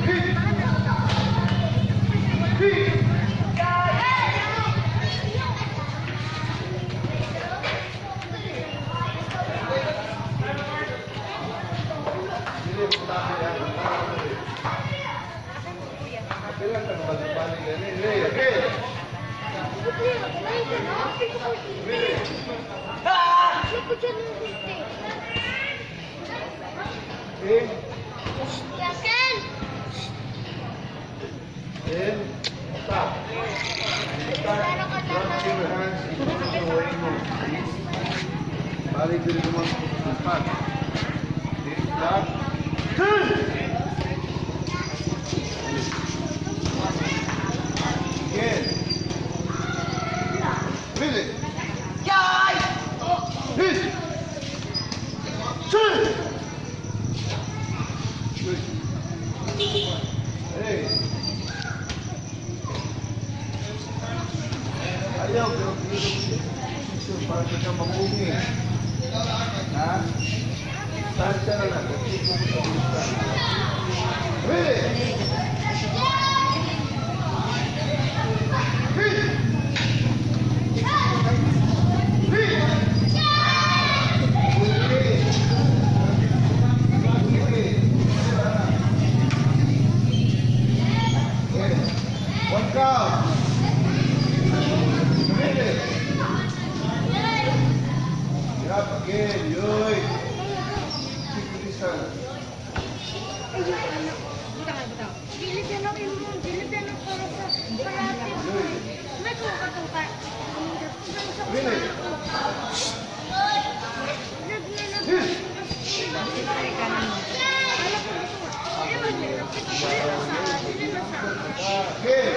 Hit! Dili mo tabi ang Pila ka balik-balik ani. Ready. Okay. Okay. Then, stop. Start. Drop your hands into the way mo. Balik dili mo tumpak. Okay, stop. Again. Ready. Hit. Two. Good. Hey. Ayaw, pero pero para ka mamungi. Ha? Tansya na lang. Ready? Hit! Hit! Okay. Okay. Okay. One count. Ready? Up again, yoy. Keep the distance. Really? Okay.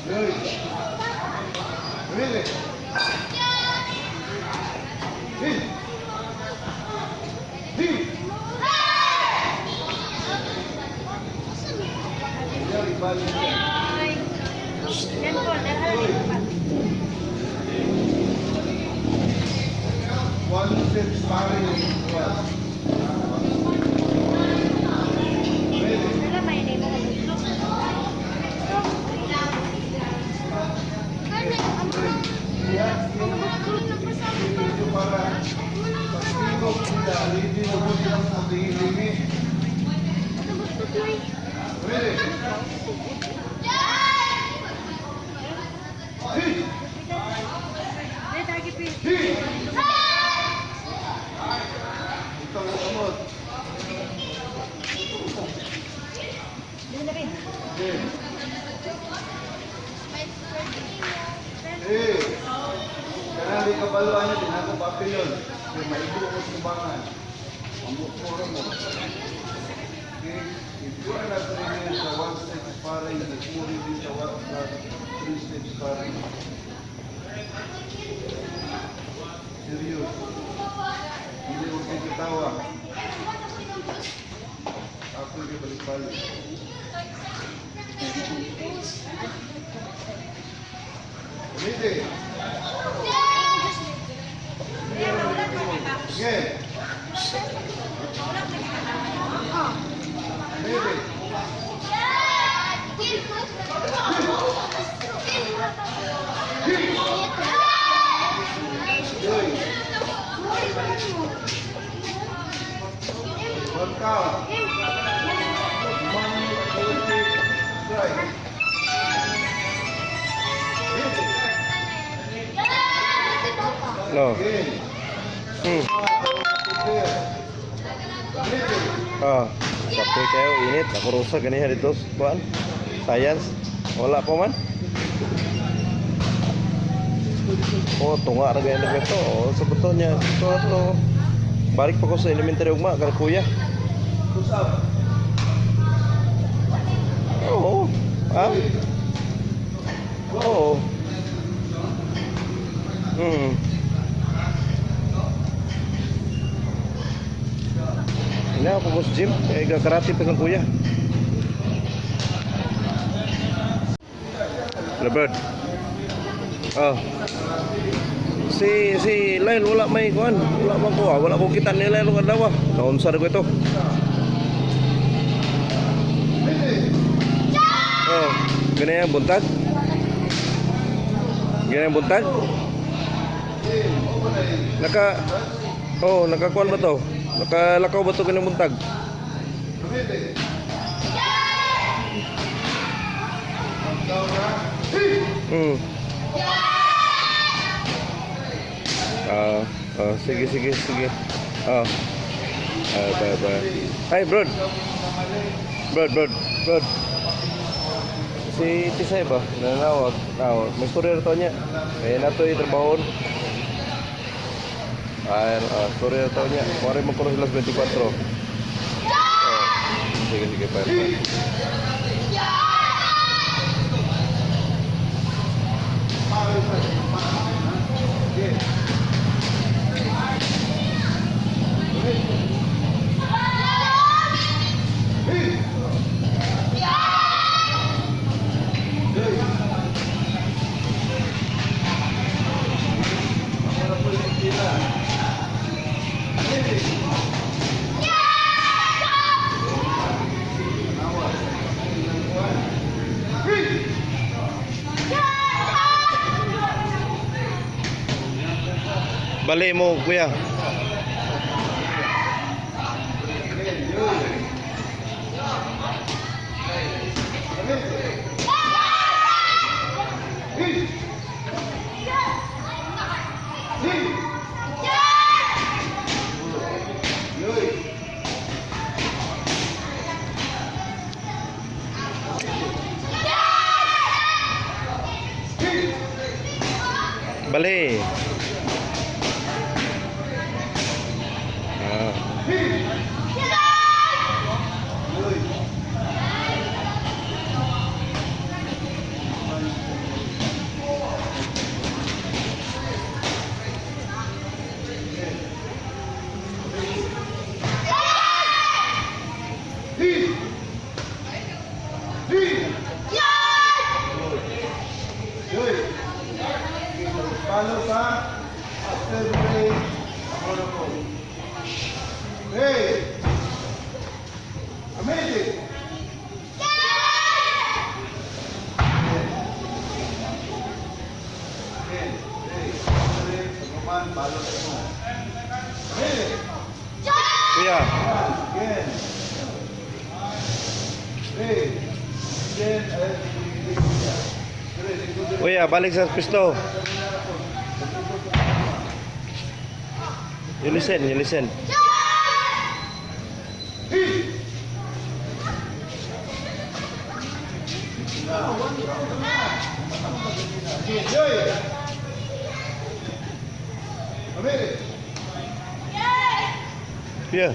Yoy. Really? Hit. Hit. Ayaw, ibalik yan. Yoy. One step sparring. One. Ready? Medyo para pagtingog nila, hindi na mo silang sabihin. Ready? Hit! Hit! Ito ang kamot. Okay. Eh, kanang di kabaluan niya, di na ako papel yun. Kaya maigo ko sa kubangan. Mamukmura mo. Okay, ikuha na ito rin sa one step sparring, nagmuri din sa one sa three step sparring. Serious. Hindi ko kayo kitawa. Ako yung balik-balik. Ready? Again. Ready? No. Ah, kapoy kayo init. Ako rosa ganiha dito sa kuan. Science. Wala pa man. Oh, tunga ra gani ito. Oh, sa buto niya. Ito ato. Balik pa ko sa elementary ugma kar kuya. Oo. Ha? Oo. Ina ako sa gym. Eh, gakarate pa ng kuya. Labird. Oh. Si si Lyle wala may kuan, wala man ko, ah. Wala ko kita ni Lyle og adlaw. Naunsa ra ko ito. Oh, ganyan ang buntag. Ganyan ang buntag. Naka Oh, nakakuan ba to? Nakalakaw ba to ganyan buntag? Ah, ah, sige, sige, sige. Ah. Ah, bye, bye. Ay, bro. Bro, bro, bro. Si Tisay ba? Nanawag. Nawag. May storya to niya. Eh, nato yung trabaho. Ay, ah, storya to niya. Kuwari mo ko sila sa 24. Oh. Sige, sige, bye, bye. Bali mo, kuya. Bali. Ah. Follow sa after break. Ako na po. Hey! Amazing! Again, hey, break, pagkuman, balot mo. Amazing! Kuya. Again. Hey! Again, ay, Kuya, balik sa pisto. You listen, you listen. Yoy! Amazing! Kuya.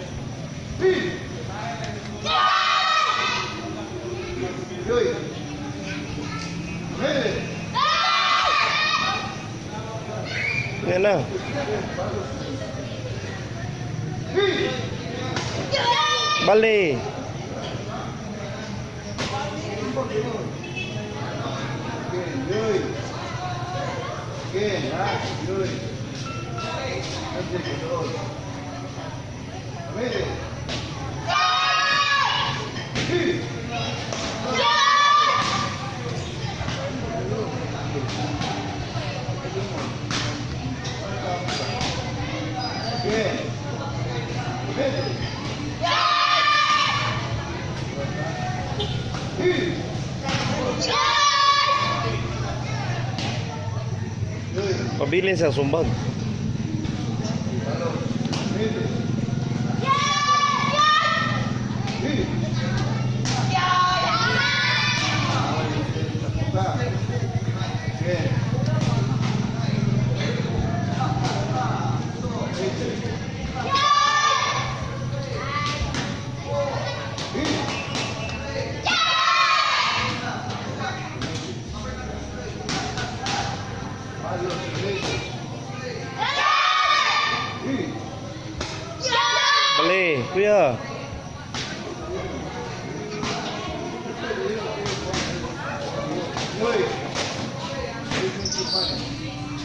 Yoy! Amazing! Yan na. Bali. Again, yoy! Again, ha? Yoy! Subject, doon. Amazing! Again. Amazing! Pabilin sa sumbag. Ready. Hit. Sa Again. Ready. Hit. Ayos, ready. Hit. Bali, kuya. Uy. Listen to mine.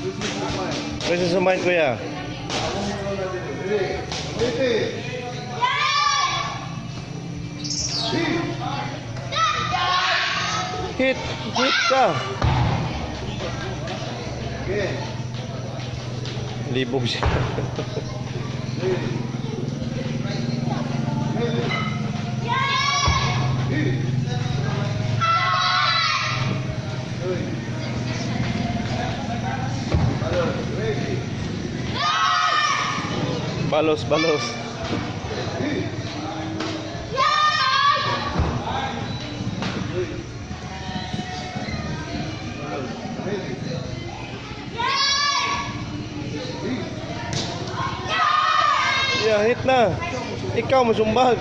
Listen to mine. Presence of mind, kuya. Akong ikaw na dito. Ready. Ready. Hit. Hit! Hit ka! Again. Libog siya. Ready. Ready. Hit. Uy. Ayos, ready. Balos, balos. Hit. Uy. Ayos, ready. Hit. Yeah, hit na. Ikaw, masumbag.